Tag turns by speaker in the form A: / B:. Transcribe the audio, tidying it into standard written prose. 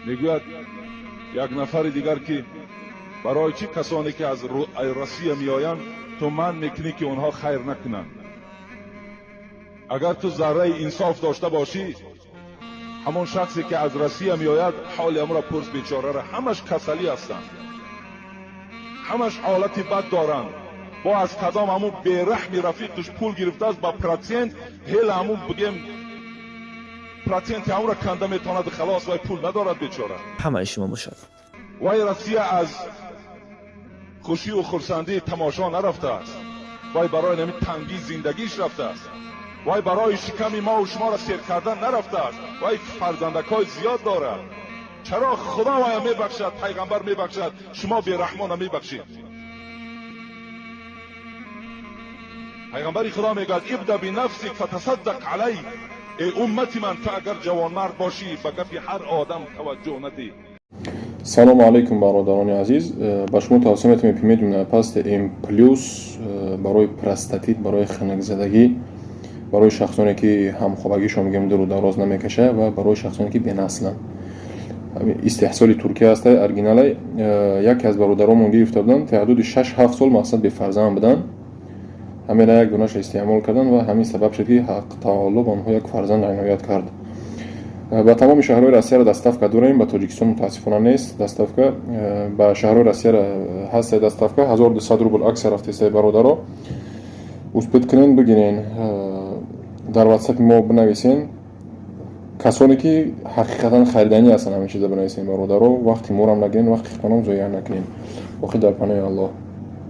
A: Мегӯяд як нафари дигар, ки барои чӣ касоне ки аз Россия меоянд, ту манъ мекунӣ, ки онҳо хайр накунанд? Агар ту зарраи инсоф дошта бошӣ, ҳамон шахсе ки аз Россия меояд, ҳоли ҳамонро пурс, бечораро. Ҳамаш касалӣ ҳастанд, ҳамаш ҳолати бад доранд. Бо аз кадом ҳамун бераҳми рафиқаш пул гирифтааст ба процент, ҳела ҳамун бигем, проценти ҳамонро канда метавонад, халос, вай пул надорад, бечора.
B: Ҳамаи шумо бошад.
A: Вай Россия аз хушию хурсандии тамошо нарафтааст, вай барои нами тангии зиндагиш рафтааст, вай барои шиками мову шуморо сер кардан нарафтааст, вай фарзандакҳои зиёд дорад. Чаро Худо вая мебахшад, пайғамбар мебахшад, шумо бераҳмона мебахшед? Пайғамбари Худо мегӯяд: ибда бинафсик фатасаддақ алай. Эй уммати ман, ту агар ҷавонмард бошӣ, ба гапи ҳар одам таваҷҷӯҳ надиҳ.
C: Салому алайкум, бародарони азиз. Ба шумо тавсия метавонем Эпимедиум паст М плюс барои простатит, барои хунукзадагӣ, барои шахсоне ки ҳамхобагишон, мегӯем, дуру дароз намекашад, ва барои шахсоне ки бенасланд. Истеҳсоли Туркия ҳаста, оригиналай. Яке аз бародаронмон гирифта буданд, таҳдуди 6-7 сол мақсад бефарзанд буданд. Ҳамина як донаша истеъмол карданд ва ҳамин сабаб шуд, ки Ҳақ таоло ба онҳо як фарзанд иноят кард. Ба тамоми шаҳрҳои Россияро доставка дорем, ба Тоҷикистон мутаассифона нест доставка. Ба шаҳрҳои Россияро ҳаста доставка, 1200 рубл акция рафтеста. Бародаро, успеть кунен, бигирен, дар Ватсапи мо бинависен. Касоне ки ҳақиқатан хариданӣ ҳастанд, ҳамин чиза бинависен. Бародаро, вақти морам нагирен, вақти худтонам зоя накунем. Боқӣ дар паноҳи Аллоҳ.